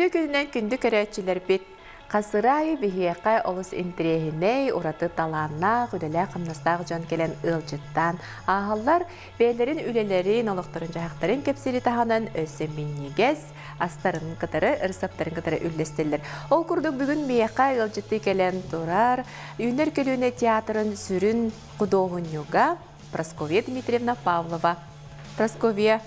Үтүө күнүнэн күндү көрөөччүлэрбит! Хасыраайы биһиэхэ олус интэриэһинэй, ураты талааннаах, үлэлээх-хамнастаах дьон кэлэн ыалдьыттаан ааһаллар. Бэйэлэрин үлэлэрин, олохторун-дьаһахтарын кэпсиири таһынан өссө минньигэс астарын кытары, ырысаптарын кытары үллэстэллэр. Ол курдук бүгүн биһиэхэ ыалдьыттыы кэлэн турар Үүнэр көлүөнэ театрын сүрүн худуоһунньуга Прасковья Дмитриевна Павлова. Прасковья,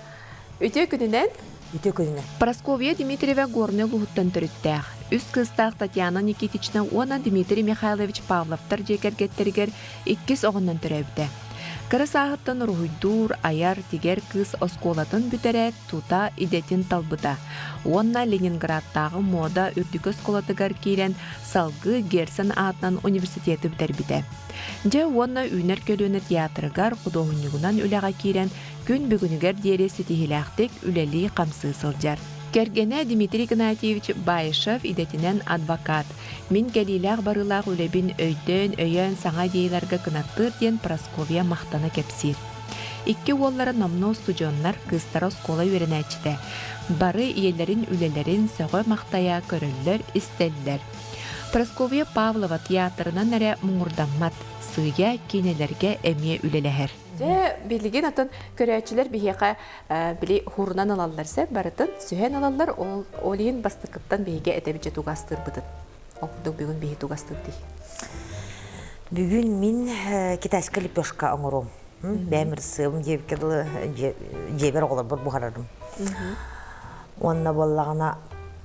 үтүө күнүнэн! Үтүө күнүнэн. Прасковья Дмитриева Горнай улууһуттан төрүттээх. Үс кыыстаах Татьяна Никитична уонна Дмитрий Михайлович Павловтар дьиэ кэргэттэригэр иккис оҕоннон төрөөбүтэ. Кыра сааһыттан уруһуйдуур, айар, тигэр кыыс оскуолатын бүтэрээт, тута идэтин талбыта уонна Ленинградтааҕы муода үрдүкү оскуолатыгар киирэн салгыы Герцен аатынан университеты бүтэрбитэ. Дьэ уонна үүнэр көлүөнэ театрыгар худуоһунньугунан үлэҕэ киирэн күн бүгүнүгэр диэри ситиһиилээхтик үлэлии-хамсыы сылдьар. Кэргэнэ Дмитрий Игнатьевич Баишев идэтинэн адвокат. Мин кэлиилээх-барыылаах үлэбин өйдөөн, өйөөн саҥа идеяларга кынаттыыр диэн Прасковья махтана кэпсиир. Икки уоллара номнуо устудьуоннар, кыыстара оскуола үөрэнээччитэ. Бары ийэлэрин үлэлэрин сөҕө-махтайа көрөллөр-истэллэр. Прасковья Павлова театрынан эрэ муҥурдаммат, сыыйа киинэлэргэ эмиэ үлэлэһэр. Дьэ, билигин атын көрөөччүлэр биһиэхэ били хуурунан ылаллар сөп барытын сүһэн ылаллар, ол ол иһин бастакыттан биһиги этэбит дьэ тугастыырбытын. Ол курдук бүгүн биһи тугастыыр дии. Бүгүн мин китайская лепешка оҥоруом. Бэйэм ырысыабым диэбиккэ дылы дьиэбэр оҕолорбор буһарарым. Уонна буоллаҕына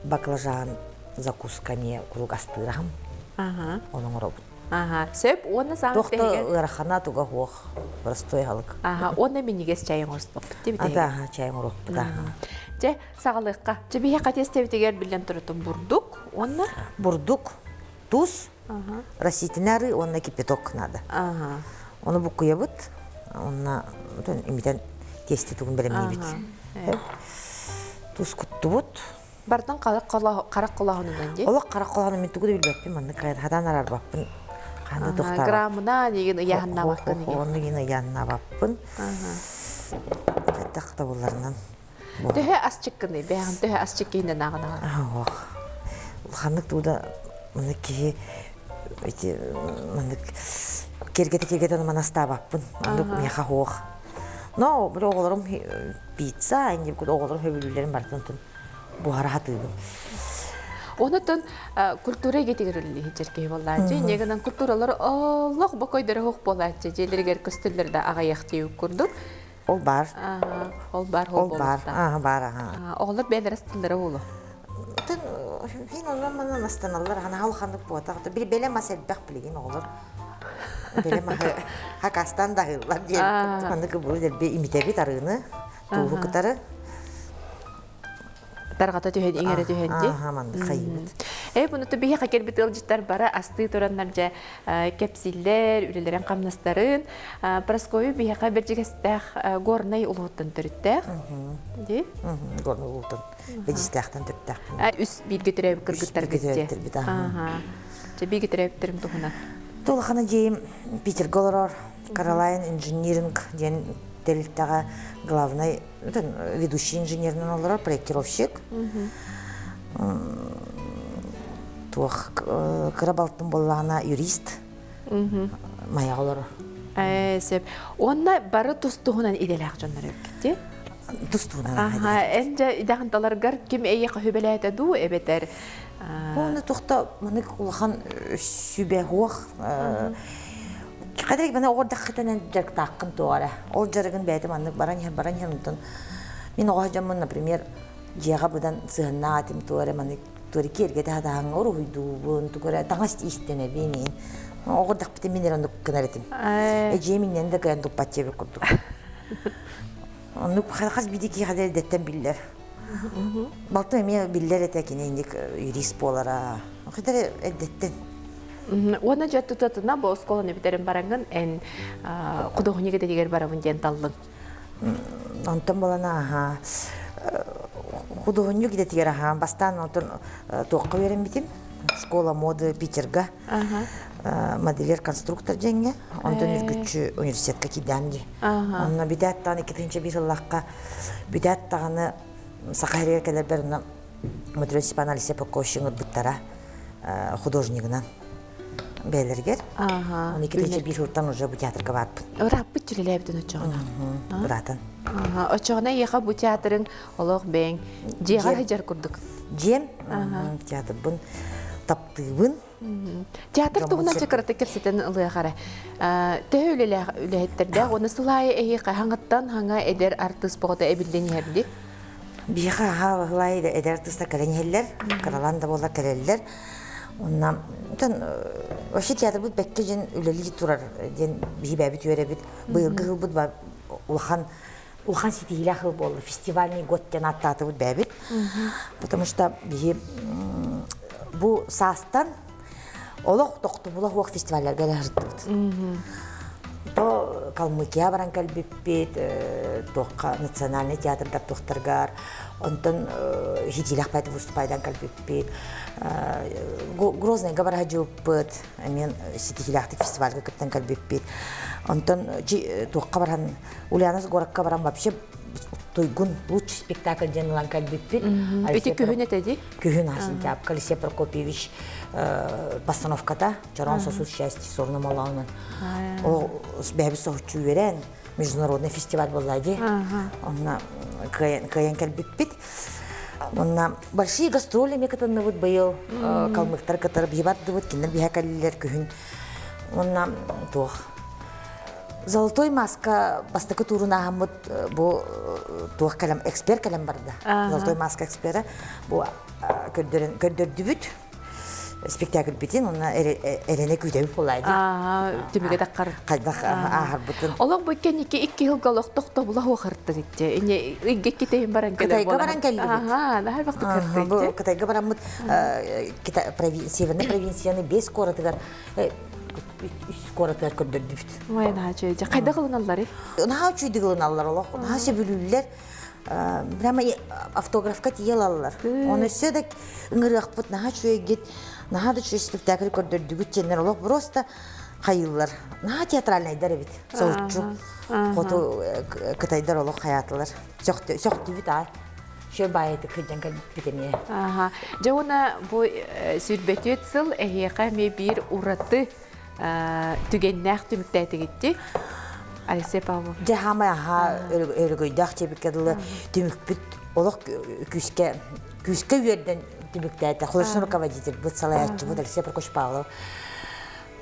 баклажан закуска эмиэ куруук астыырахым. Ону оҥоробут. Аха, сөп уонна саҥа Туох да ыарахана туга суох, простой аһылык. Аха, уонна минньигэс чай оҥорсубаппыт дии Ата, чай оҥоруохпут аха. Чэ, саҕалыахха. Чэ, биһиэхэ тиэстэбитигэр биллэн турутун бурдук уонна Бурдук, туус, растительный арыы уонна кипяток надо. Ону буккуйабыт, уонна имитэн тиэстэ тугун бэлэмниибит. Туус куттубут. Бартан харах колоһунунан дии. Олох харах колоһунан мин тугу да билбэппин, маннык хатан арарбаппын. Ханна тохтаабаппын. Граммына нигин ыйаһыннаабаккын. Онну гин ыйааннаабаппын. Тах табылларынан. Төһө асчыккыный? Бэйэҕин төһө асчык киһинэн ааҕынаҕын? Ох, улаханнык тууда маннык киһи ити маннык киэргэтэ-киэргэтэ манастаабаппын. Оннук миэхэ суох. Но били оҕолорум пицца, иннибит оҕолорум сөбүлүүллэрин барытын буһара сатыыбын. Онотон культура эйгэтигэр үлэлиһичэр киһи буоллааччы. Инньэ гынан культуралар олох бокойдоро суох буолааччы. Дьиэлэригэр көстөллөр да аҕыйах диэбит курдук. Ол баар. Ол баар, ол баар. Ааха, баар, аха. Оҕолор бэйэлэрэ астыллара буолуо. Тын хин онон манан астаналлар, анаһа улаханнык буотах. Били бэлэм ас элбэх билигин оҕолор. Бэлэм аһы хакастан да аһыыллар диэн. Маннык бу дэлби имитэбит арыыны, тууһу кытары. Тарҕата түһэн, иҥэрэ түһэн дии. Ааха, маннык хайыыбыт. Э, буну биһиэхэ кэлбит ыалдьыттар бары астыы тураннар дьэ кэпсииллэр, үлэлэрин хамнастарын. Прасковья биһиэхэ бэрдьигэстээх Горнай улууттан төрүттээх. Дии? Горнай улууттан Бэдьистээхтэн төрүттээхпин. Үс бииргэ төрөөбүт кыргыттаргыт дии. Аха. Дьэ бииргэ төрөөбүттэрим туһунан. Тулахана дьиэм Питергэ олорор Каролайн Инжиниринг диэн тэрилтэҕэ главный ведущий инженеринэн олорор проектировщик. Туох кыра балтым буоллаҕына юрист. Майаҕа олорор. Сөп. Уонна бары тус-туһунан идэлээх дьоннор эбиккит Тус-туһунан. Аха, эн дьэ идэҕин таларгар ким эйиэхэ сүбэлээтэ дуу эбэтэр Уонна тухта манык улахан сүбэ суох Хадырык маны оҕордаххытынан дьарыктааххын туох эрэ. Ол дьарыгын бэйэтэ маннык баран иһэр, баран иһэр онтон мин оҕо дьоммун, например, дьиэҕэ быдан сыһыннаах этим туох эрэ маннык туох эрэ киэргэтэ сатааһыҥҥа уруһуйдуубун, тугу эрэ таҥас иистэнэбин иин. Оҕордахпытын мин эрэ оннук гынар этим. Эдьиийим иннэн да кыайан туппат диэбит курдук. Оннук хас биирдии киһиэхэ да эрдэттэн биллэр. Балтым эмиэ биллэр этэ кини инник юрист буолара. Хитэр эрдэттэн. Уонна дьэ тутатына бу оскуоланы бүтэрэн бараҥҥын эн худуоһунньук идэтигэр барабын диэн таллыҥ. Онтон буолан аха худуоһунньук идэтигэр аха бастаан онтон туохха үөрэммитим школа моды Питерга модельер-конструктор дьэҥҥэ онтон үргүччү университетка киирдээн дии онно бүтээт даҕаны икки тыһыынча биир сыллаахха бүтээт даҕаны Саха сиригэр кэлэрбэр онно. Матрена Степановна Алексей Прокопьевич ыҥырбыттара художнигынан бэйэлэригэр. Ага. Оны 2001 сылтан уже бу театрга барбыт. Ырааппыт үлэлээбитин оччоҕуна. Ыраатан. Оччоҕуна эйиэхэ бу театрыҥ олох бэйэҥ дьиэҕэ сылдьар курдук. Дьиэм театрбын таптыыбын. Театр туһунан кыратык кэпсэтэн ылыах эрэ. Төһө үлэлээх үлэһиттэрдээх уонна сыл аайы эһиэхэ хаҥаттан хаҥа эдэр артыыс боҕото эбиллэн иһэрди. Биһиэхэ аһаа баһылай эдэр артыыстар кэлэн иһэллэр, кыралаан да буоллар кэлэллэр. Онна вообще театрбыт бэккэ дьин үлэлии турар диэн биһи бэйэбит үөрэбит. Быйылгы сылбыт улахан улахан ситиһиилээх сыл буолла. Фестивальный год диэн ааттаатыбыт бэйэбит. Потому что биһи бу саастан олох тохтобула суох фестивалларга сырыттыбыт. То Калмыкия баран кэлбиппит, туохха национальный театрдар туохтаргар, онтон хитиилэх бэйэтэ выступайдан кэлбиппит, Грознайга бара сылдьыбыппыт, эмиэ ситиһиилээхтик фестивальга кыттан кэлбиппит. Онтон туохха баран Ульяновск городка баран вообще туйгун лучший спектакль диэн ылан кэлбиппит. Ити күһүн этэ дии? Күһүн сентябрь Алексей Прокопьевич постановката Чорон сосуд счастья Сорно Малаунан. Ол бэйэбит соһуччу үөрэн международный фестиваль буолла дии. Онно кыайан кэлбиппит. Онно большие гастроли эмиэ кытынныбыт быйыл калмыктар кытары биһи бардыбыт, кинилэр биһэ кэллилэр күһүн. Онно туох Золотой маска бастакы туурун ааһаммыт бу туох кэлэн эксперт кэлэн барда. Золотой маска эксперэ бу көрдөрөн көрдөрдүбүт спектакльбитин уонна эрэнэ күүтэбит буоллаа дии. Түмүгэ таххар. Хайдах ааһарбытын. Олох бу кэнники икки сылга олох тохтобула хуохартыгыт Инне ыйга иккитейин баран кэлэр Кытайга баран кэллибит. Аха, наһаа бахты Бу Кытайга бараммыт северный провинцияны бес куоратыгар үс куоратыгар көрдөрдүбүт. Ой, наһаа үчүгэй. Хайдах ылыналларый? Наһаа үчүгэйдик ылыналлар олох. Наһаа сөбүлүүллэр. Прямо автографка тиийэ ылаллар. Оны өссө да ыҥырыахпыт наһаа үчүгэйгит, наһаа да үчүгэй спектакль көрдөрдүгүт диэннэр олох просто хайыыллар. Наһаа театральнайдар эбит. Соһуччу. Хоту кытайдар олох хайаатылар. Сөхтүбүт аай. Шө баайытык сылдьан кэлбиппит эмиэ. Аха. Дьэ уонна бу сүүрбэтүөт сыл эһиэхэ эмиэ биир ураты түгэннээх түмүктээтигитти. Алексей Павлов. Дьэ хаамай аха өрөгөйдөөх диэбиккэ дылы түмүкпүт олох күүскэ күүскэ үөрдэн түмүктээтэ. Художественный руководитель быт салайааччыбыт Алексей Прокофьевич Павлов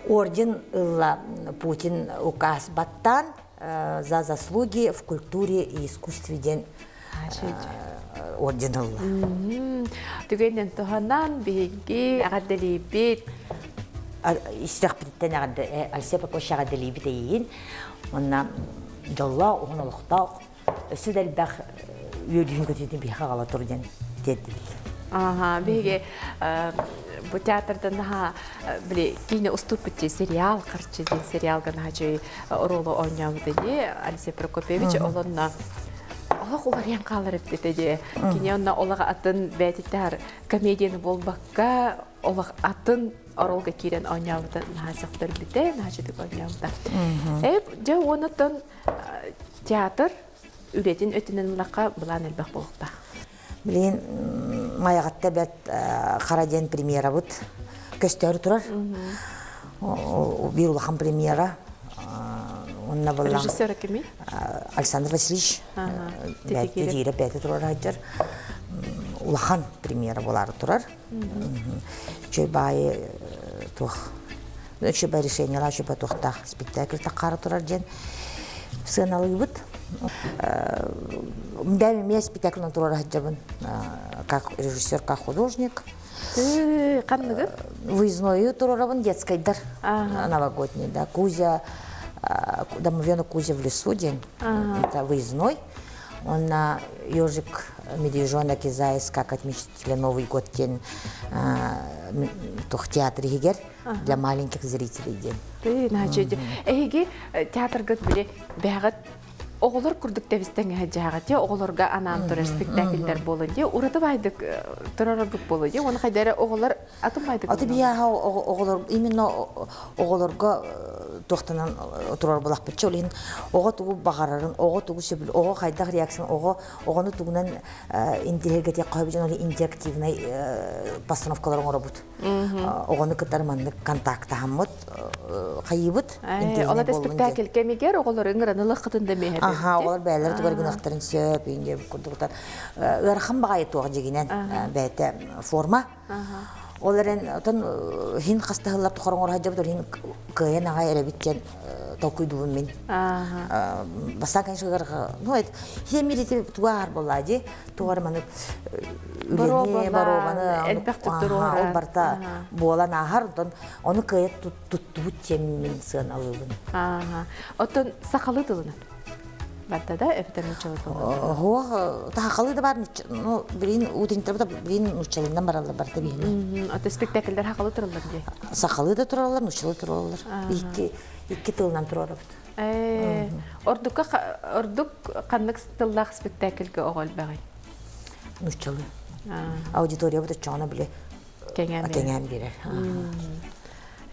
орден ылла Путин указ баттаан за заслуги в культуре и искусстве диэн орден ылла. Түгэнинэн туһанан биһиги эҕэрдэлиибит. Истэхпититтэн эҕэрдэ Алексей Прокофьевич эҕэрдэлиибит эйиин. Уонна дьоллоох, уһун олохтоох, өссө да элбэх үөрүүнү көтүүтүн биһиэхэ аҕала тур диэн тиэрдибит. Ага, биһиги бу театрдан наһаа били киинэ уступпут сериал харчы диэн сериалга наһаа үчүгэй оруолу оонньообута дии Алексей Прокопьевич олонно олох уларыйан хаалар эбит дии. Кини онно олох атын бээтиттэр комедияны буолбакка олох атын оруолга киирэн оонньообута наһаа сөхтөрбүтэ, наһаа үчүгэй оонньообута. Э, дьэ уонуттан театр үлэтин өттүнэн ыллахха былаан элбэх буолуохтаах. Билигин Майаҕатта бэрт Хара диэн премьерабыт көстөөрү турар. Биир улахан премьера. Онно буллан Режиссер кимий? Александр Васильевич Титиирэ бэйэтэ турар сылдьар. Улахан премьера буолаары турар. Үчүгэй баайы туох үчүгэй решениелаах үчүгэй туохтаах спектакль таххаары турар диэн сыаналыыбыт. Бэйэм эмиэ спектакльны туруора сылдьабын как режиссер, как художник. Ханныгы? Выезднойу туруорабын детскайдар новогодний, да. Кузя, домовенок Кузя в лесу день. Это выездной. Он на ежик медвежонок и заяц, как отметили Новый год день тух театр иһигэр для маленьких зрителей диэн. Ты, значит, эһиги театргыт били бэҕэт оҕолор курдук тэбистэҥ дьааҕа те оҕолорго анаан турар спектакльдер буолун дии ураты байдык турарбыт буолу дии оны хайдары оҕолор атын байдык Аты бияха оҕолор именно оҕолорго. туохтанан турар булахпытчы ол иһин оҕо тугу баҕарарын, оҕо тугу сөбүл, оҕо хайдах реакцияны, оҕо оҕону тугунан интириэһиргэтиэх хоһобут ол интерактивнай постановкалар оҥоробут. Оҕону кытары маннык контактаһаммыт хайыыбыт. Ол это спектакль кэмигэр оҕолор ыҥыран ылыаххытын да миэхэ. Аха, оҕолор бэйэлэрэ тугар гыныахтарын сөп, инде курдуктар. Ыарахан баҕайы туох дьигинэн бэйэтэ форма. Ол эрэн отон хин хастаһыллар тухары оҥоро сылдьабыт, ол иһин кыайан аҕай эрэбит диэн толкуйдуубун мин. Бастаан, конечно, ну, это хиэмир ити туга аар буоллаа дии, тугар маннык үлэни, боруобаны, элбэх туттуруора. Ол барыта буолан ааһар, онтон ону кыайа туттубут диэн мин сыаналыыбын. Оттон сахалыы тылынан барда да эбэтэр нууччалыы тылынан? Оһуох сахалыы да бар, ну, билин уутинтер билин нууччалыынан бараллар барыта биһини. Ото спектакльдер сахалыы тураллар дии. Сахалыы да тураллар, нууччалыы тураллар. Икки икки тылынан туруорабыт. Ордукка ордук ханнык тыллаах спектакльга оҕо элбэҕий? Нууччалыы. Аудиториябыт оччоҕуна били кэҥээн биэрэр.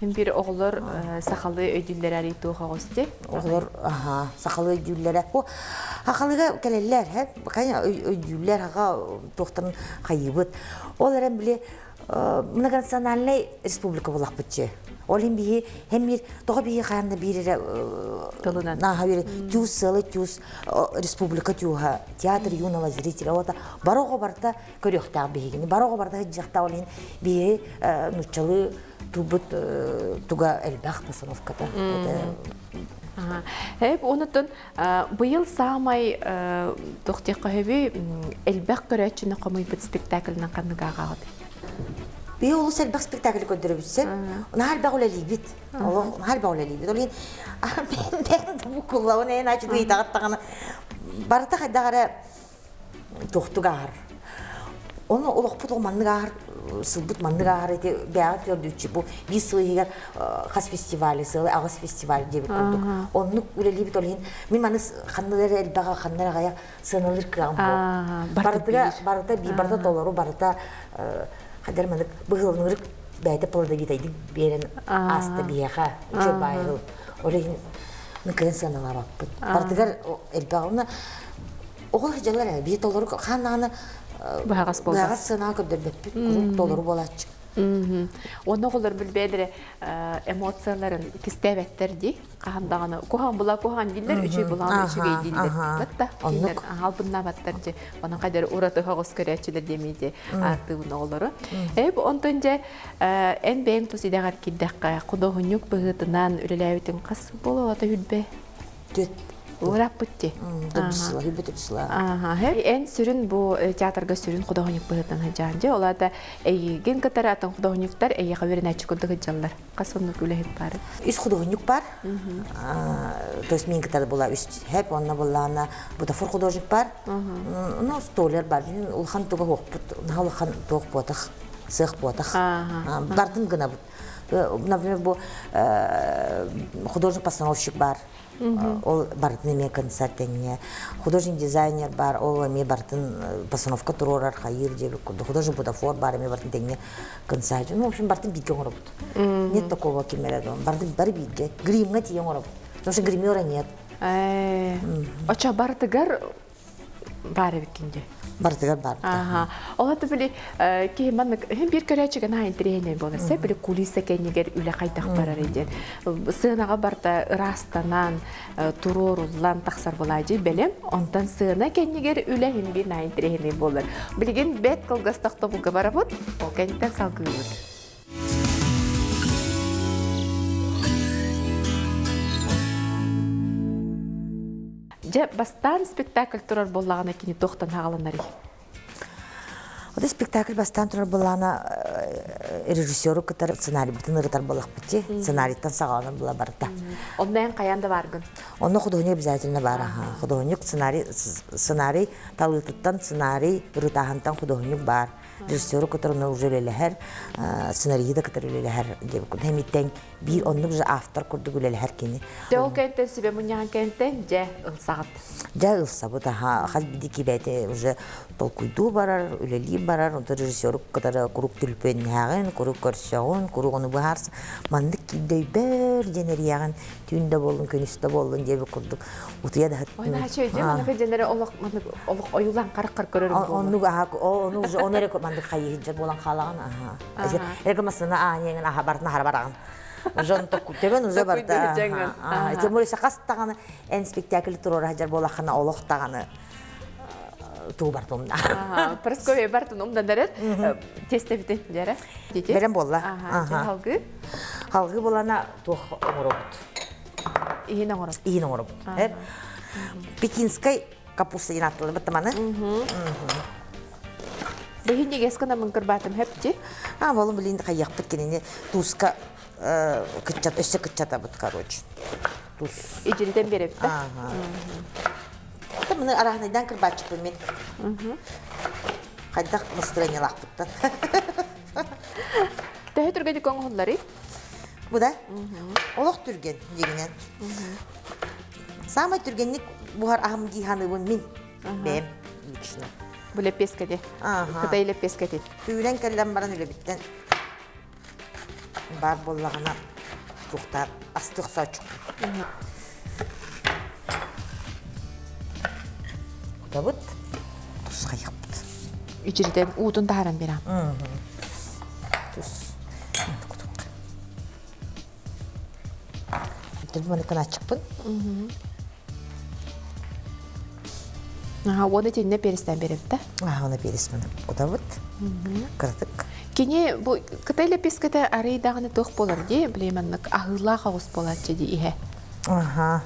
Бир оҕолор сахалыы өйдүүллэрэ арый туох оҕус дии? Оҕолор аха сахалыы өйдүүллэрэ. О сахалыыга кэлэллэр, өйдүүллэр, аха туохтан хайыыбыт. Ол эрэн били многонациональнай республика булахпытчы. Ол иһин биһи һэм биир тоҕо биһи хаһан да биир эрэ тылынан нааһа биир тюз сыалы тюз республика тюһа театр юного зрителя ота бары оҕо барыта көрүөхтээх биһигини бары оҕо барыта сылдьыахтаах ол иһин биһи нуччалыы тылбыт туга элбэх постановката Эп онутун быйыл саамай туох диэххэ сөбүй элбэх көрөөччүнү хомуйбут спектакльынан ханнык ааҕаҕыт? Биһи олус элбэх спектакль көрдөрөбүт сөп. Наһаа элбэх үлэлиибит. Олох наһаа элбэх үлэлиибит. Ол иһин бэйэм буккуллабын эйэн ачы ыйытаҕыт даҕаны барыта хайдах эрэ туохтук ааһар. Ону олохпут ол маннык ааһар, сылбыт маннык ааһар ити бэйэҕит көрдүүччү бу биир сыл иһигэр хас фестивали, сылы аҕыс фестиваль диэбит курдук. Оннук үлэлиибит ол иһин мин маны ханна эрэ элбэҕэ, ханна эрэ аҕыйах сыаналыыр кыаҕым суох. Барытыга барыта биир барыта толору барыта хадэр маннык быһыыланырык бэйэтэ плодовитайдык биэрэн ааста биһиэхэ үчүгэй баайыл. Ол иһин мин кыайан сыаналаабаппыт. Барытыгар элбэх уонна оҕо сылдьаллар ээ биир толору хаан даҕаны быһаҕас буолбат быһаҕас сыанаҕа көрдөрбөппүт куруук толору буолааччы Уонна оҕолор билбээлэрэ эмоцияларын кистээбэттэр дии хаһан даҕаны куһаҕан була куһаҕан дииллэр үчүгэй булаҕан үчүгэй дииллэр да оннук албыннаабаттар дьэ онон хайдары ураты оҕус көрөөччүлэр диэмийди ааттыыбын оҕолору эб онтон дьэ эн бэйэҥ тус идэҕэр киирдэххэ худуоһунньук быһыытынан үлэлээбитиҥ хас сыл буолуо хүрбэ Түт. Ырааппыт дии. Төрдүс сыла, хүрбэ төрдүс сыла. Эн сүрүн бу театрга сүрүн худуоһунньук быһыытынан сылдьаҕын дии. Ол аата эйигин кытары атын худуоһунньуктар эйиэхэ үөрэнээччи курдук сылдьаллар. Хас оннук үлэһит баар? Үс худуоһунньук бар. То есть мин кытары була үс хэп, онно буллаана бутафор художник бар. Ну, столяр бар. Улахан туга хуохпут, наһаа улахан туох буотах, сыах буотах. Бардын гынабыт. Например, бу художник-постановщик бар. Ол барытын эмиэ концерт тэҥҥэ. Художник-дизайнер бар, ол эмиэ барытын постановка туруорар, хайыыр диэбит курдук. Художник бутафор бар, эмиэ барытын тэҥҥэ концерт. Ну, в общем, барытын бииргэ оҥоробут. Нет такого ким эрэ дом. Барды бары бииргэ. Гримҥа тиийэ оҥоробут. Потому что гримера нет. Очо барытыгар баар эбиккин дии. Барытыгар баар. Аха. Ол аты били киһи маннык иһин биир көрөөччүгэ наһаа интэриэһинэй буолар. Сэ били кулиса кэннигэр үлэ хайдах барар диэн. Сыанаҕа барта ыраастанан, туруоруллан тахсар булаадьый бэлэм. Онтон сыана кэннигэр үлэ иһин биир наһаа интэриэһинэй буолар. Билигин бэт кылгас тохтобулга барабыт, ол кэнниттэн салгыыбыт. Дьэ, бастаан спектакль турар буоллаҕына кини туохтан хааланарый? Вот спектакль бастаан турар буоллаҕына режиссеру кытары сценарийбытын ырытар буоллахпыт дии. Сценарийтан саҕаланар була барыта. Онно эн хайаан да бааргын? Онно художник обязательно баар аха. Художник сценарий сценарий талыытыттан сценарий ырытааһынтан художник баар. Режиссеру кытары уже үлэлэһэр, сценариһы да кытары үлэлэһэр диэбит Хэмиттэн биир оннук же автор курдук үлэлэһэр кини. Дьэ ол кэнтэн сүбэ мунньаҕын кэнтэн дьэ ылсаҕыт. Дьэ ылсабыт аха хас биирдии кибэти уже толкуйдуу барар, үлэлии барар, онтон режиссеру кытары куруук түлпүөннэһэҕин, куруук көрсөҕүн, куруук ону быһаарса маннык киирдэйбэр Көмөлөһөр диэн эрийэҕин, түүн да буоллун, күнүс да буоллун диэбит курдук утуйа да Ой, наача өйдүө, маныка дьэннэри олох манык олох ойуулаан хараххар көрөрүм буолар. Оннук аха, ону уже ону эрэ маннык хайыһыдьар буолан хаалаҕын аха. Эргэ массыына ааньыҥын аха бартын ахара бараҕын. Уже он төбөн уже барда. Тем более хас даҕаны эн спектакль туруора сылдьар буолаххына олох даҕаны туу бартумна. Прасковья бартын умдан дэрэр тесте битин дьэрэ. Бэрен буолла. Халгы. Халгы булана туох оҥоробут. Иһин оҥоробут. Иһин оҥоробут. Пекинскай капуста диэн аатталар баттаманы. Быһын ньигэс гына мыҥкырбаатым хэпти. А, болун билин хайыахпыт кинини тууска кыччат өссө кыччатабыт короче. Туус. Ижиритен беребит да? Ага. Маны араһынайдан кырбааччыппын мин. Хайдах настроениялаахпыттан. Төһө түргэнник оҥоһулларый? Бу да? Олох түргэн дьиҥинэн. Саамай түргэнник буһар аһым дии саныыбын мин. Бэйэм лично. Бу лэппиэскэти. Кытай лэппиэскэти. Түүрэн кэллэн баран үлэбиттэн баар буоллаҕына туохтаар астык соочук. Кутабыт, тусхайыахпыт. Ичиритэн уутун таһааран биэрэн. Тус. Маны кынааччыкпын. Аха, уона итиннэ перестэн беребит да? Аха, уона перес маны кутабыт. Кыратык. Кини бу кытай лепеската арый даҕаны туох буолар дии, били маннык аһыылаах оҕус буолааччы дии иһэ. Аха.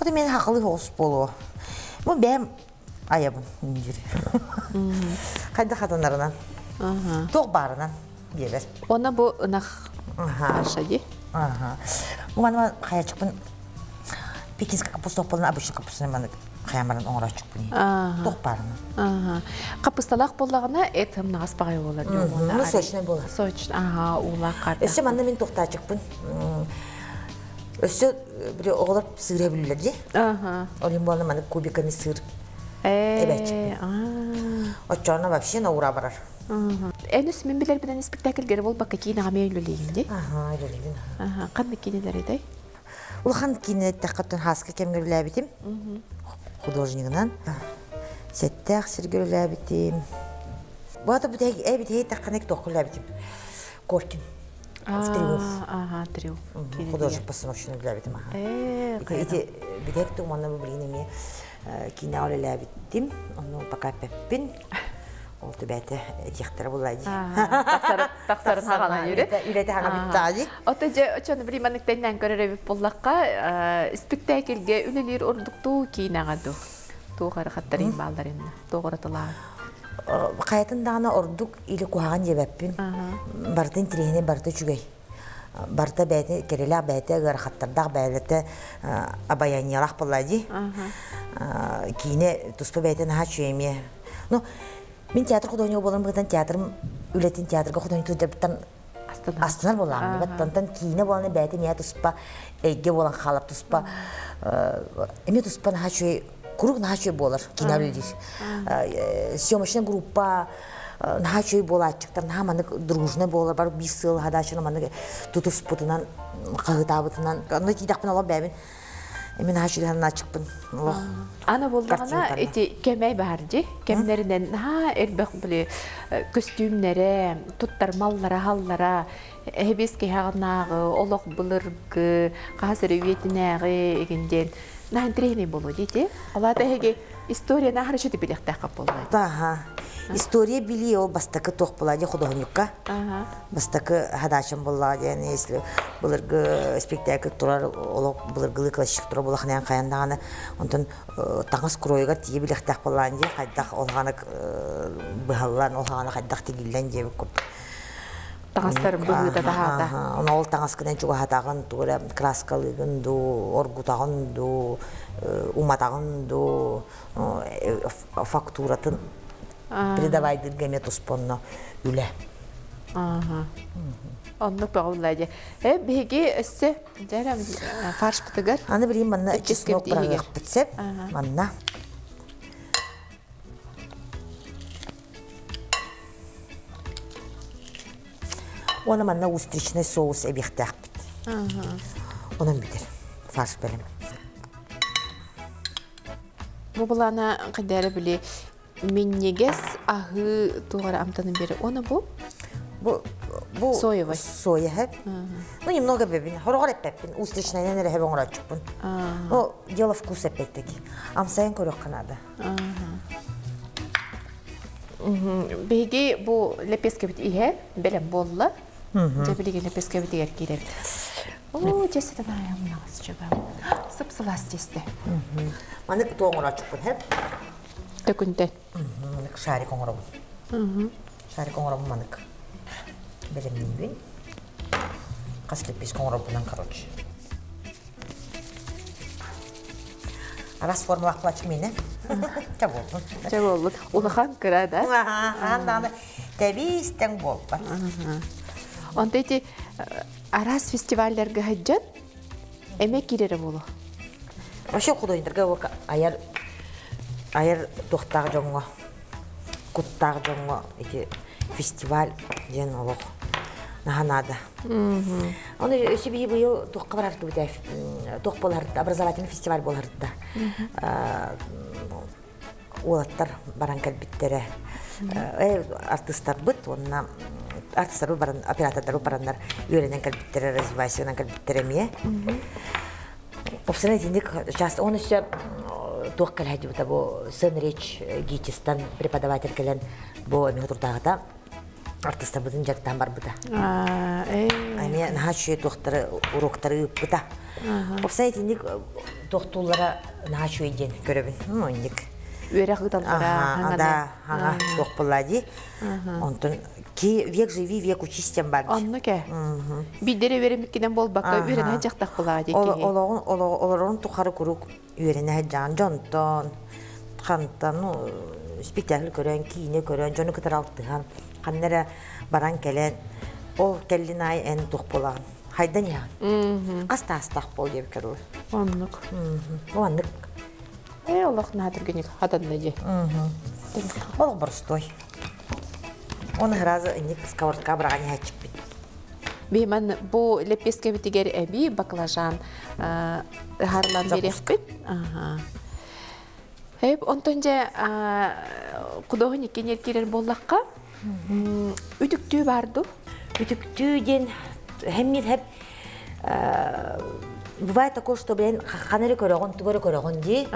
Ото мен хақылы оҕус буолуо. Бу бэйэм айабын индир. Хайда хатанарынан. Туох баарынан биэрэр. Она бу ынах фарша дии. Аха. Бу маны хаячыкпын пекинская капуста болан обычный капустаны маны хаямарын оҥороччукпун. Туох баарынан. Капусталаах буоллаҕына эт ымнаҕас баҕайы буолар Ну, сочный буолар. Сочный, ага, уулаах карта. Өссө манна мин туохтаачыкпын. Өссө били оҕолор сыыра билэллэр дии. Ол иһин буолла маннык кубиками сыр эбээччикпин. Оччоҕуна вообще наура барар. Эн үс мин билэрбинэн спектакльгэр буолбакка киинэҕэ эмиэ үлэлиигин дии? Аха, үлэлиибин. Аха, ханнык киинэлэр этэй? Улахан киинэ эттэххэ хааска кэмҥэ үлэлээбитим. Художнигынан. Сэттээх сиргэ үлэлээбитим. Бу бүтэһик эбит таххана туохха үлэлээбитим. Коркин. В триумф. Ага, триумф. Художник постановщик үлэлээбитим. Ити бүтэһик тугуманна бу билигин эмиэ киинэҕэ үлэлээбиттим. Онно пока эппэппин. Ол түбээтэ этиэхтэрэ буолла дии. Тахсарын хаҕалан юрэ. Үлэтэ хаҕа бүттэҕэ дии. Ото дьэ очону били маннык тэннээн көрөр эбит буоллахха, спектакльгэ үлэлиир ордуктуу киинэҕэ дуу? Туох арахаттарын баалларын, туох уратылаах? Хайатын даҕаны ордук или куһаҕан диэбэппин. Барытын интириэһинэй, барыта үчүгэй. Барыта бэйэтэ кэрэлээх бэйэтэ ыарахаттардаах бэйэлэрэ обаяниелаах буолла дии. Киинэ туспа бэйэтэ наһаа үчүгэй эмиэ. Ну, мин театр художнига буоларым быһыытынан театрым үлэтин театрга художник сылдьарбыттан астынар буоллаҕым. Баттантан киинэ буолан бэйэтэ эмиэ туспа эйгэ буолан хаалар туспа эмиэ туспа наһаа үчүгэй куруук наһаа үчүгэй буолар киинэ үлэлиир. Съемочная группа наһаа үчүгэй буолааччыктар наһаа маннык дружный буолар бар биир сыал хадаачыны маннык тутуспутунан хаһыытаабытынан онно тиийдэхпинэ олох бэйэбин Мин наһаа үчүгэй санааччыкпын олох Аны буоллаҕына ити кэмэй баар дии. Кэмнэринэн наһаа элбэх били көстүүмнэрэ, туттар маллара-халлара, эһэбиэс киһаҕынааҕы, олох былыргы, хаһыс эрэ үйэтинээҕи игин диэн наһаа интэриэһинэй буолуо дии ити. Ол аата эһиги историяны аһары үчүгэй билиэхтээх буолла. Аха. История билии ол бастакы туох буолла дии худуоһунньукка. Бастакы хадачым буоллаҕа диэн если былыргы спектакль турар олох былыргылыы классик турар буолахына хайан даҕаны онтон таҥас куруойугар тиийэ билиэхтээх буоллаан дии хайдах ол хаанак быһаллан ол хаана хайдах тигиллэн диэбит курдук таҥастар быһыыта таһаата Ону ол таҥаскынан чугаһатаҕын тугу эрэ краскалыыгын дуу оргутаҕын дуу уматаҕын дуу фактуратын придавайдырга эмиэ туспа онно үлэ. Оннук бөҕө дии. Э, биһиги өссө дьэ фаршпытыгар Аны билигин манна чеснок быраҕыахпыт сөп. Манна. Уонна манна устричный соус эбиэхтээхпит. Онон бүтэр. Фарш бэлэм. Бу былаана хайдара били минньигэс аһыы туох эрэ амтанын биэрэр. Уонна бу Бу бу соевый. Соя хэп. Ну немного бэбин. Хороҕор эппэппин. Устричнайынан эрэ хэп оҥорооччуппун. Ну дело вкус опять-таки. Амсайын көрүөххэ наада. Биһиги бу лэпиэскэбит иһэ бэлэм буолла. Дьэ билигин лэпиэскэбитигэр киирэбит. Оо, дьэсэтэн аайамнаҕас чөбөм. Сып-сылаас тиэстэ. Маннык туох оҥорооччуппун хэп. Төкүнтэн. Маннык шарик оҥоробун. Шарик оҥоробун маннык. Бэлэмниибин. Хас лэппиэскэ оҥорорбунан, короче. Арас формалаах плачы миэнэ. Чэ буоллун. Чэ буоллун. Улахан кыра да? Аан даҕаны тэбиис-тэҥ буолбат. Онто ити араас фестивалларга сылдьан эмиэ киирэрэ буолуо. Вообще художниктарга айар айар туохтаах дьоҥҥо, куттаах дьоҥҥо ити фестиваль диэн олох наһаа наада. Оны өссө биһи быйыл туохха барартыбыт туох буоларта образовательный фестиваль буоларта уолаттар баран кэлбиттэрэ артыстарбыт уонна артыстарбыт баран оператордарбыт бараннар үөрэнэн кэлбиттэрэ развивайсынан кэлбиттэрэ эмиэ Собственно, итинник часто он өссө туох кэлэһэ бу сын речь ГИТИСтан преподаватель кэлэн бу эмиэ турдааҕыта артыстарбытын дьарыктаан барбыта. Эмиэ наһаа үчүгэй туохтары уроктары ыыппыта. Опсай итинник туохтууллара наһаа үчүгэй диэн көрөбүн. Ну, инник. Үөрэх ыыталлара Да, хаҥа туох буолла дии. Онтон ки век живи, век учись диэн бар. Онно кэ. Биирдэрэ үөрэммиккинэн буолбакка үөрэнэ дьахтах булаа дии киһи. Олоҕун олорорун тухары куруук үөрэнэ сылдьаҕын дьонтон, хантан, ну, спектакль көрөн, киинэ көрөн, дьону кытары алтыһан, ханна эрэ баран кэлэн, ол кэллин аайы эн туох буолаҕын? Хайдан иһэҕин? Хас таастаах буол диэбиккэ дылы. Оннук. Оннук. Э, олох наһаа түргэнник хатанна дии. Олох боростуой. Оны сразу инник сковородка быраҕан иһээччиппит. Биһиман бу лэппиэскэбитигэр эбии баклажан ыһарлан биэриэхпит. Эп онтон дьэ художник киирэр киирэр буоллахха үтүктүү бар дуу? Үтүктүү диэн хэммир хэп бывает такое, что блин, ханна эрэ көрөҕүн, тугу эрэ көрөҕүн дии.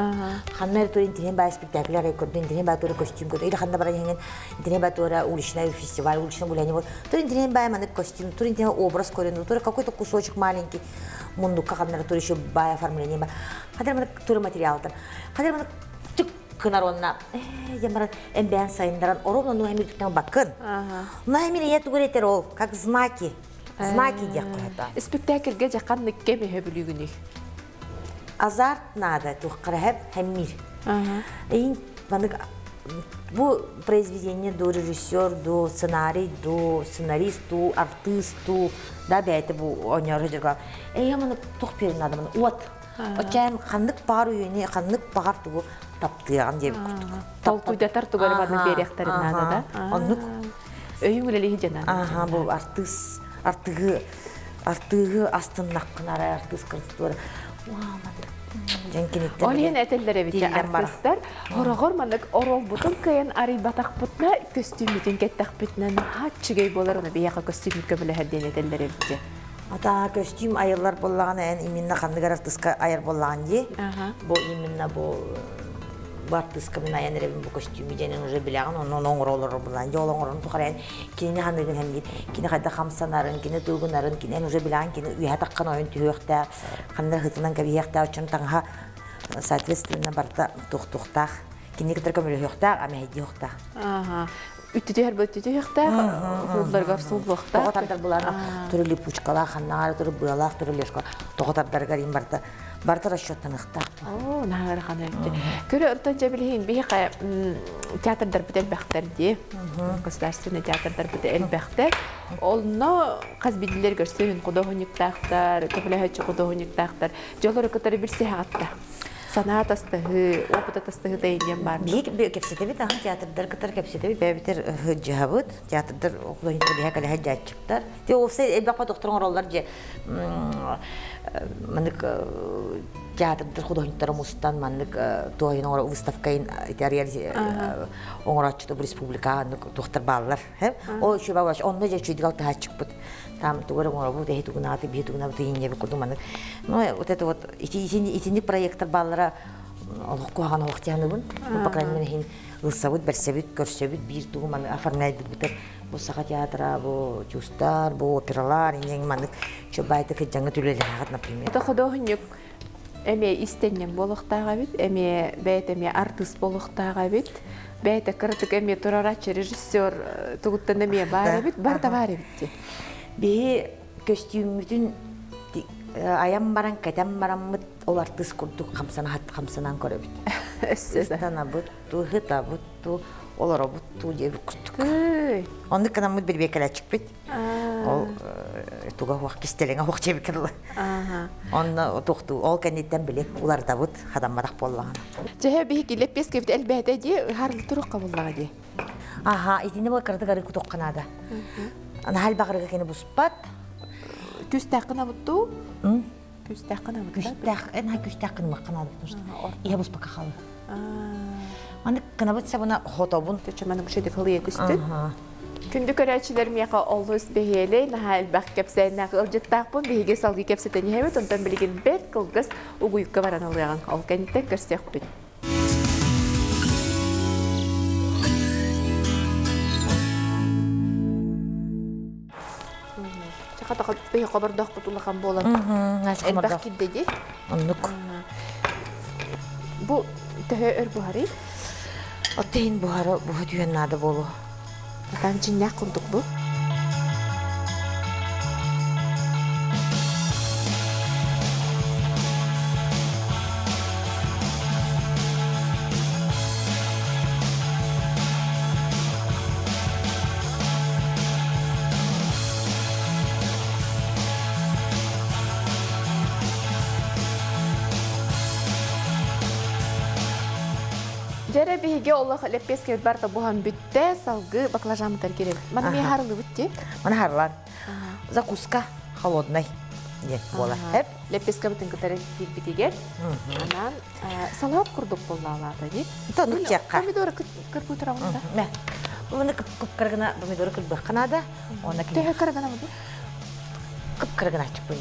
Ханна эрэ тур интиһин баа спектакль арай көрдүн, интиһин баа тура костюм көрдүн, или ханна баран иһиҥин интиһин баа тура уличный фестиваль, уличное гуляние вот. Тур интиһин баа маннык костюм, тур интиһин образ көрүн, тур какой-то кусочек маленький мундукка ханна эрэ тур еще баа оформление ба. Ханна маннык тур материалтан. Ханна маннык түк кынар онна э диэн баран эмбээн сайындаран оромно ну эмир баккын. Ну эмир ийэ тугу этер ол, как знаки. Знаки диэх куһата. Спектакльгэ дьэ ханнык кэм өһөбүлүүгүнүй? Азарт наада туоххараһап хэммир. Эйин манык бу произведение ду режиссер ду сценарий ду сценарист ду артист ду да бэйэтэ бу оонньоору дьарга эйэ маны туох биэрин наада маны уот оччоон ханнык баҕар үйэни ханнык баҕар тугу таптыаҕын диэбит курдук толкуйдатар тугу эрэ маннык биэриэхтэрин наада да оннук Өйүҥ үлэлиһи дьанан. Аха, бу артыыс, артыыһы, артыыһы астыннаххына арай артыыс кырыстуора. Ол иһин этэллэр эбит артыыстар хороҕор маннык оруолбутун кыайан арыйбатахпытына көстүүммүтүн кэттэхпитинэ наһаа үчүгэй буолар ону биһиэхэ көстүүмүт көмөлөһөр диэн этэллэр эбит Ата көстүүм айыллар буоллаҕына эн именно ханнык артыска айар буоллаҕын дии. Бу именно бу бу артыыска мин айан эрэбин бу көстүүмү диэн уже билэҕин онно ону оҥоро олорор булаан дьэ ол оҥорон тухары эн кинини ханыгын һэм диир кини хайдах хамсанарын кини тугунарын кини эн уже билэҕин кини үөһэ таххан ойон түһүөхтээх ханна ыһытынан кэбиһиэхтээх оччону таҥаһа соответственно барыта туохтуохтаах кинини кытары көмөлөһүөхтээх амэһэйдиэхтээх үттүтүһэр бөттүтүһүөхтээх суулларыгар сууллуохтаах тоҕо тардар булаана туру липучкалаах ханнаҕар туру быалаах туру лешка тоҕо тардарыгар им барыта барыта расчеттаныахтаах. Оо, наһаа ыарахан эбит. Көрө онтон дьэ билиһин биһиэхэ театрдарбыт элбэхтэр дии. Государственный театрдарбыт элбэхтэр. Онно хас биирдилэр көрсөһүн худуоһунньуктаахтар, көмөлөһөөччү худуоһунньуктаахтар. Дьоллору кытары билсиһэҕитта. Санаа тастаһыы, опыта тастаһыы тайын бар. Биһи кэпсэтэбит, аха театрдар кытары кэпсэтэбит, бэйэбитер сылдьыһабыт, театрдар художниктар биһэ кэлэһэ дьааччыктар. Те уопсай элбэх доктор оҥороллор же маннык театрдар художниктара мустан маннык туойун оҥоро выставкайын итарияр оҥорооччута бу республикаҕа туохтар бааллар. Ол үчүгэй онно дьэ үчүгэй алтыһааччыкпыт. Там тугу эрэ оҥоробут, эһи тугунааты, биһи тугунабыт иинньэбит курдук маннык. Ну, вот это вот итинник проекттар бааллара олох куһаҕан олох дьааныбын. По крайней мере, иһин ылсабыт, бэрсэбит, көрсөбүт, биир тугу маны оформляйбыт бу саха театра, бу чустар, бу опералар, инньэҥ маннык чөбайтык кыдьаҥҥа түлэлэһэҕит, например. Это художник эмиэ истэнньэҥ буолуохтаах эбит, эмиэ бэйэтэ эмиэ артыыс буолуохтаах эбит, бэйэтэ кыратык эмиэ турарааччы режиссер тугуттан эмиэ баар эбит, бар да баар эбит дии. Биһи көстүүммүтүн айан баран, кэтэн бараммыт ол артыыс курдук хамсанан көрөбүт. Ыстанабыт, ыһытабыт, олоробут диэбит курдук. Оннук гынаммыт бирбиэкэлээччикпит. Ол туга хуох кистэлэҥэ хуох диэбиккэ дылы. Онно туохтуу ол кэнниттэн били уларытабыт хатамматах буоллаҕына. Чэһэ биһиги лэппиэскэбит элбээтэ дии ыһаарлы туруохха буллаҕа дии. Аха, итини бу кыратык арыы кутуохха наада. Наһаа элбэх кини буспат. Күстээххин абыттуу? Күстээххин абытта? Күстээх, наһаа күстээх гынымахха наада, потому что иһэ буспакка хаалар. Маны кынабыт сабына хотобун. Төчө маны күшөдүк хылыйа түстүн. Күндү көрөөччүлэр миэхэ олус бэһиэлэй, наһаа элбэх кэпсээннээх ыалдьыттаахпын. Биһиги салгыы кэпсэтэн иһэбит, онтон билигин бэрт кылгас угуйукка баран ылыаҕыҥ. Ол кэнниттэн көрсүөхпүт. Чахатаха биһи хобордоохпут улахан буолан элбэх кирдэ дии. Оннук. Бу төһө өр буһарый? Оттейин буһара буһа түһэн наада буолуо. Атаан чиннээх курдук бу. Дьэрэ биһиги олох лэппиэскэбит барыта буһан бүттэ, салгыы баклажаммытар кирэбит. Маны эмиэ харылыбыт дии. Маны харылан. Закуска холодный диэн буолар. Лэппиэскэбитин кытары киирбитигэр анаан салат курдук буоллаалаата дии. Тонук чекка. Помидоры кырбыы турабын да. Маны кып-кыргына помидоры кырбыахха наада. Онна Төһө кыргына буду? Кып-кыргына ачыкпын.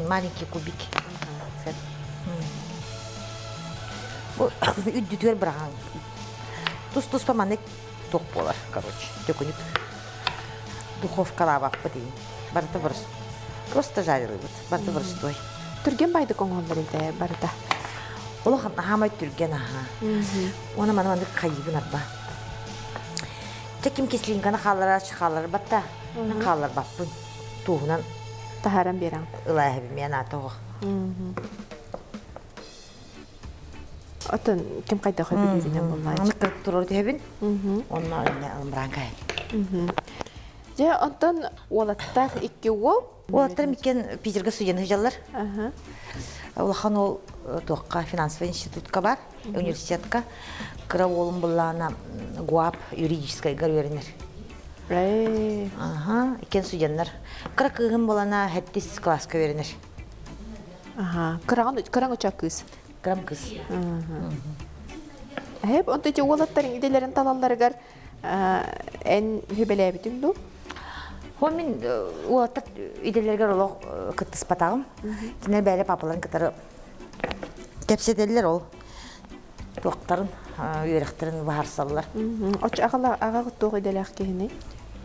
Маленький кубик. Бу үрдүтүгэр быраҕаҥ. Тус-туспа маннык туох буолар, короче, төкүнүк. Духовкалаабаппыт иин. Барыта просто жарилыбыт. Барыта простой. Түргэн байдык оҥоһуллар этэ барыта. Олох хаамай түргэн аха. Уона маны маннык хайыыбын арба. Чэ ким кислинканы хаалларар хаалларар батта. Хаалларбаппын. Туоһунан таһааран биэрэҥ. Ылааһыбын мен аата оҕо. Отон ким хайдах өбүлүүрүнэн буллааччы. Аны кырып турар түһэбин. Онно ылымраан кайын. Дьэ, онтон уолаттар икки уол. Уолаттарым иккиэн Питерга студент сылдьаллар. Улахан уол туохха финансовый институтка бар, университетка. Кыра уолум буллаана ГУАП юридическайгар үөрэнэр. Аха, иккиэн студеннар. Кыра кыыһым булана хэттис класска үөрэнэр. Аха, кыраҕын кыраҥ ыча кыыс. Кырам кыз. Эп, онто ити уолаттарыҥ идэлэрин талалларыгар эн сүбэлээбитиҥ дуу? Хо мин уолаттар идэлэригэр олох кыттыспатаҕым. Кинилэр бэйэлэр папаларын кытары кэпсэтэллэр ол туохтарын үөрэхтэрин баһарсаллар. Оччо аҕала аҕа туох идэлээх киһиний?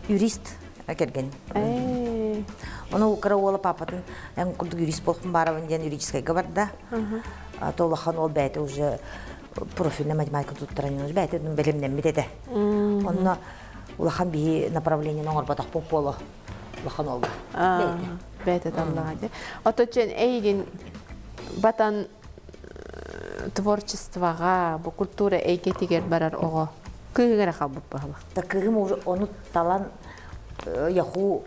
Юрист кэргэним. Ону кыра уола папатын эн курдук юрист буолхун баарабын диэн юридическайга барда. То улахан уол бэйэтэ уже профильная математика туттаран бэйэтэ бэлэмнэммит этэ. Онно улахан биһи направлениены оҥорботохпут буолуо улахан уолга. Бэйэтэ таллаҕа дии. Оточен эйигин батан творчествоҕа, бу культура эйгэтигэр барар оҕо кыыһыҥ эрэ хаалбыт баһылах. Та кыыһым уже ону талан яху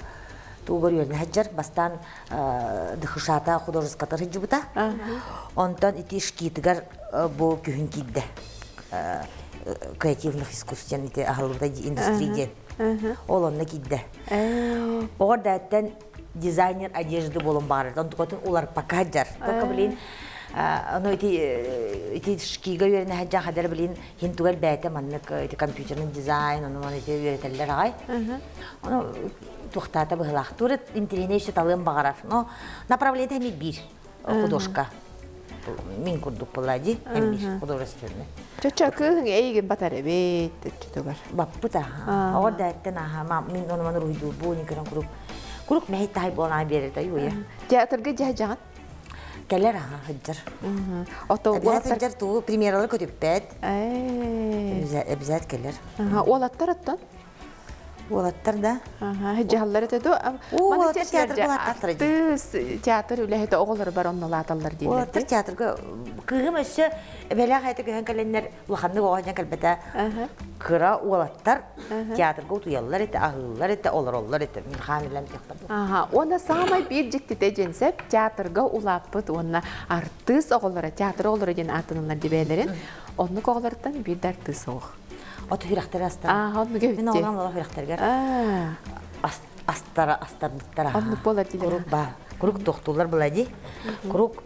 Тугар үөрэнэ сылдьар. Бастаан ДХШ-та художескатар сылдьыбыта. Онтон ити ШКИ-тыгар бу күһүн киирдэ. Креативных искусств диэн ити аһыллыбыта индустрия диэн. Ол онно киирдэ. Оҕор дээттэн дизайнер одежды буолан баҕарар. Онтукатын уларпакка сылдьар. Только, блин, ону ити ити ШКИ-га үөрэнэ сылдьан хадара, блин, хин тугар бэйэтэ маннык ити компьютерный дизайн, ону маны ити үөрэтэллэр аҕай. Ону туохтаата быһылаах. Тура интэриэһинэй өссө талыан баҕарар. Но направление эмиэ биир художка. Мин курдук была ди, эмиэ художественный. Чочо кыыһыҥ эйигин батар эбит чутугар. Баппыт аха. Оҕо дээттэн аха. Мин ону маны руйдуурбу, не көрөн курук. Курук мэһэй таһай буолан биэрэр да юя. Театрга дьаһдьаҕын? Кэлэр аха сылдьар. Ото Эбэһээт сылдьар туу премьералар көтүппэт. Эбизээт кэлэр. Уолаттар оттон? Уолаттар да. Дьаһаллар этэ дуо? Уолаттар театрга улааттахтара дии. Артыыс театр үлэһитэ оҕолоро бар оннулааталлар дииллэр. Уолаттар театрга кыыһым өссө эбэлээх эйэтэ көһөн кэлэннэр улаханнык оҕо дьон кэлбэтэ. Кыра уолаттар театрга утуйаллар этэ, аһыыллар этэ, олороллор этэ. Мин хаан илэм тиэхпэр. Аха, уонна саамай биир дьиктитэ диэн сөп театрга улааппыт уонна артыыс оҕолоро, театр оҕолоро диэн ааттаналлар дибээлэрин. Оннук оҕолортон биир да артыыс суох. От үрэхтэрэ астара. Аа, оннук эбит. Мин оҕолорум олох үрэхтэригэр астара астарбыттара. Оннук буолар дилер. Курук ба. Курук тохтууллар была ди. Курук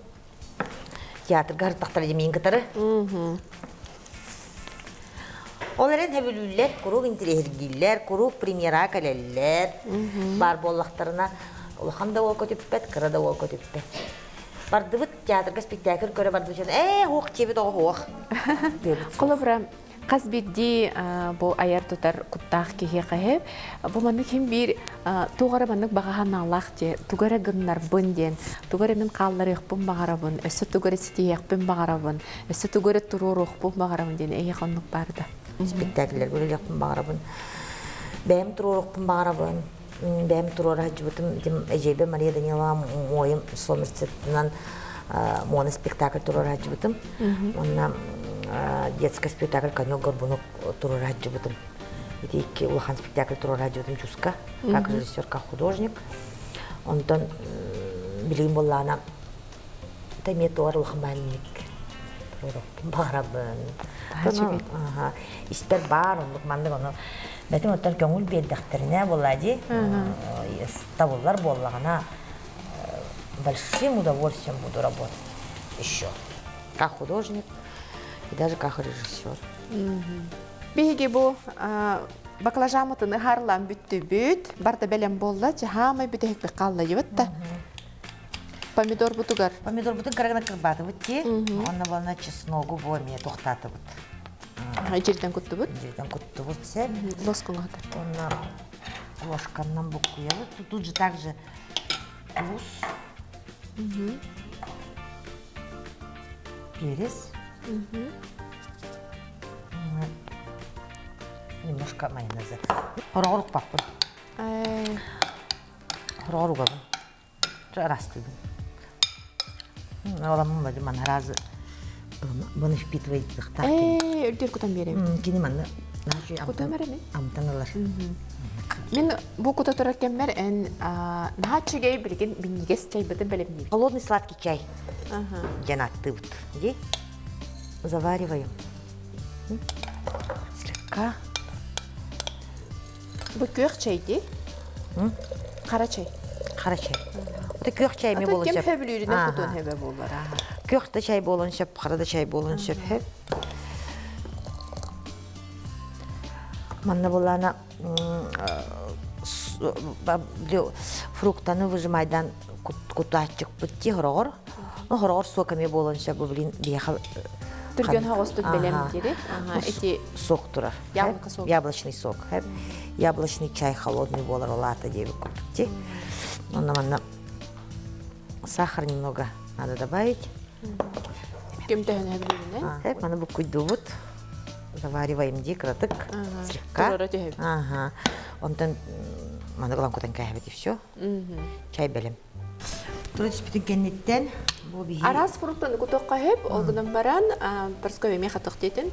театрга артахтара димиин кытары. Ол эрэн хэбүлүүллэр, курук интириэһиргииллэр, курук премьера кэлэллэр. Бар буоллахтарына улахан да уол көтүппэт, кыра да уол көтүппэт. Бардыбыт театрга спектакль көрө бардыбыт ээ хуох чебит оҕо хуох. Холобура, хас биирдии бу айар-тутар куттаах киһиэхэ бу маннык хим биир туох эрэ маннык баҕа санаалаах дьэ тугу эрэ гыннарбын диэн тугу эрэ мин хаалларыахпын баҕарабын өссө тугу эрэ ситиһиэхпин баҕарабын өссө тугу эрэ туруоруохпун баҕарабын диэн эйиэхэ оннук баар да спектакльлэргэ үлэлиэхпин баҕарабын бэйэм туруоруохпун баҕарабын бэйэм туруора сылдьыбытым эдьиийбэр Мария Данилова Муойум Сомерсеттынан муона спектакль туруора сылдьыбытым уонна детский спектакль конек горбунок туруора сылдьыбытым ити икки улахан спектакль туруора сылдьыбытым чуска как режиссер как художник онтон билигин буоллаҕына эмиэ туор улахан баанньык туруорукпун баҕарабын испэр баар оннук маннык ону бэтим оттон көҥүл биэрдэхтэринэ буоллаа дии табыллар буоллаҕына большим удовольствием буду работать еще как художник и даже как режиссер. Биһиги бу баклажаммытын ыһаарлаан бүттүбүт. Барда бэлэм буолла. Чаһаамай бүтэһикпит хааллайыбыт да. Помидорбутугар. Помидорбутун кыра гына кырбаатыбыт дии. Онно буолна чесногу бу эмиэ тохтаатыбыт. Ичиртэн куттубут. Ичиртэн куттубут сеп. Ложкаҥа хатар. Онно ложканнан буккуйабыт. Тут же также туз. Перец. Немножко майонеза. Хороҕор укпаппын. Хороҕор угабын. Арастыыбын. Оламмын бады манһаразы бұны впитывает Ээ, үрдүр кутан биэрэбит. Кини манна Кутан эрэми? Амтан ылар. Мин бу кута турар кэммэр эн наһаа үчүгэй билигин минньигэс чайбытын бэлэмниибит. Холодный сладкий чай. Диэн аттыыбыт. Ди. Завариваем. Слегка. Бу күөх чэй дии. Хара чэй. Хара чэй. Это күөх чай ми болон сөп. Ким хөбүлүүрүнэн кутуон хөбө буолар. Күөх да чай болон сөп, хара да чай болон сөп. Манна булана фруктаны выжимайдан кутааччыкпыт ти хороҕор. Ну хороҕор суок эмиэ буолан сөп бу блин биэхэ Түргэн хоҕустук бэлэм дири. Ити сок турар. Яблоко сок. Яблочный сок. Яблочный чай холодный буолар ол аата диэбит курдук ти. Онно манна сахар немного надо добавить. Ким төһөнө билинен? Маны буккуйдубут. Завариваем ди кыратык слегка. Ага. Онтон маны ылан кутан кээһэбит и все. Чай бэлэм. Тура түспүтүн кэнниттэн бу биһи Араас фруктаны кутуохха сөп, ол гынан баран парской эмиэ хатых диэтин.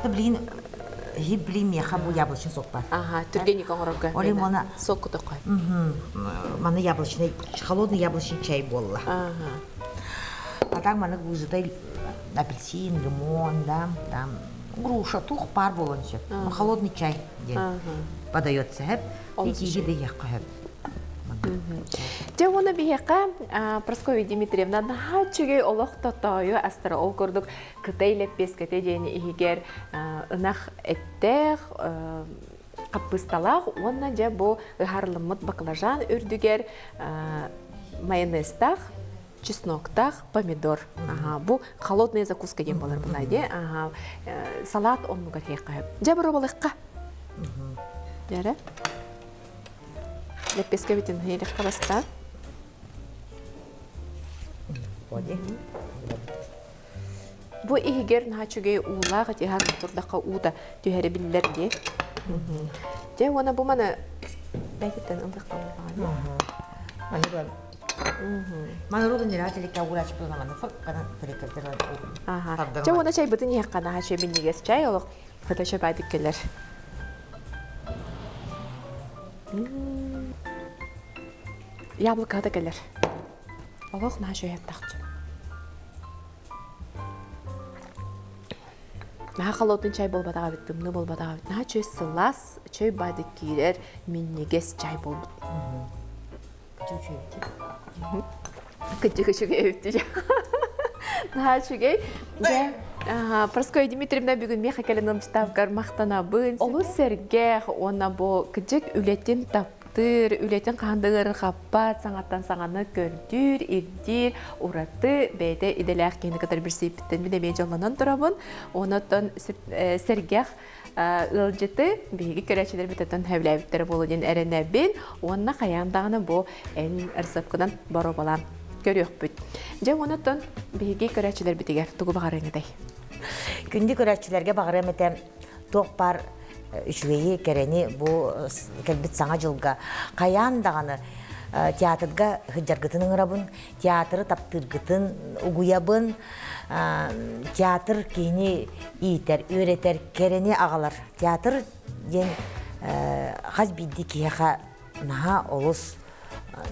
Блин, Хибли меха бу яблочный сок бар. Ага, түргэнник оҥорорго. Ол мона сок кутукка. Маны яблочный, холодный яблочный чай буолла. Ага. А так маны выжатай апельсин, лимон, да, там груша, тух пар болон сөп. Холодный чай диэн подается хэп. Итиги да яққа хэп. Дьэ уонна биһиэхэ Прасковья Дмитриевна наһаа үчүгэй олох тотоойу астара ол курдук кытай лэппиэскэтэ диэн иһигэр ынах эттээх хаппыысталаах уонна дьэ бу ыһаарылыммыт баклажан үрдүгэр майонезтаах чесноктаах помидор. Ага, бу холодная закуска диэн буолар була дии. Ага, салат оннугар иһиэххэ. Дьэ боруобалыахха. Дьэрэ. Лэппиэскэ бүтүн иһиэххэ бастаан. Бу иһигэр наһаа үчүгэй уулаах итиһан турдахха уута түһэрэ биллэр дии. Дьэ уонна бу маны бэйтиттэн ылыахха буоллаҕа. Маны бу Маны рудун нирателикка уураач буолан маны фыкканан тириккэлтер. Аха. Дьэ уонна чайбытын иһиэххэ наһаа үчүгэй минньигэс чай олох хата чөпаадык кэлэр. Яблоката кэлэр. Олох наһаа үчүгэй тахчы. Наһаа холодный чай буолбатах эбит, тымныы буолбатах эбит. Наһаа чөй сылаас, чөй баадык киирэр, минньигэс чай буолбут. Кыдьык үчүгэй эбит Наһаа үчүгэй. Дьэ, Прасковья Дмитриевна бүгүн миэхэ кэлэн ылдьытаабыкар махтанабын. Олус сэргэх уонна бу кыдьык үлэтин таптыыр, үлэтин хаһан да ыарырҕаппат, саҥаттан саҥаны көрдүүр, ирдиир, ураты бэйэтэ идэлээх киһини кытары билсибиттэн мин эмиэ дьоллонон турабын. Онон сэргэх ыалдьыты биһиги көрөөччүлэрбит оттон сөбүлээбиттэрэ буолуо диэн эрэнэбин уонна хайаан даҕаны бу эн ырсыапкынан боруобалаан көрүөхпүт. Дьэ онон биһиги көрөөччүлэрбитигэр тугу баҕарыаҥ этэй? Күндү көрөөччүлэргэ баҕарыам этэ туох баар үчүгэйи, кэрэни бу кэлбит саҥа дьылга хайаан даҕаны театрга сылдьаргытын ыҥырабын, театры таптыыргытын угуйабын, театр киһини иитэр, үөрэтэр, кэрэни аҕалар. Театр диэн хас биирдии киһиэхэ наһаа олус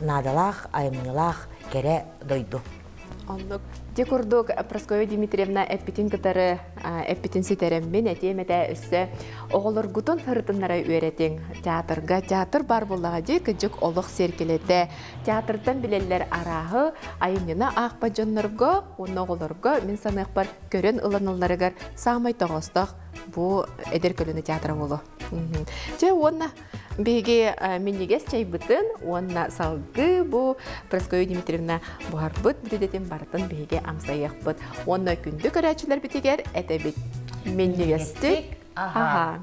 наадалаах, айымньылаах кэрэ дойду. Оннук. Дьэ курдук Прасковья Дмитриевна эппитин кытары эппитин ситэрэммин этиэм этэ өссө оҕолоргутун ырытыннара үөрэтиҥ. Театрга театр бар буоллаҕа дии кыдьык олох сиэркилэтэ. Театртан билэллэр арааһы айымньыны аахпат дьоннорго уонна оҕолорго мин саныахпар көрөн ыланалларыгар саамай тоҕоостоох бу эдэр көлүөнэ театра буолуо. Дьэ уонна биһиги минньигэс чайбытын уонна салгыы бу Прасковья Дмитриевна буһарбыт бүлүүдэтин барытын биһиги амсайыахпыт. Уонна күндү көрөөччүлэрбитигэр этэбит. Минньигэстик аһаа.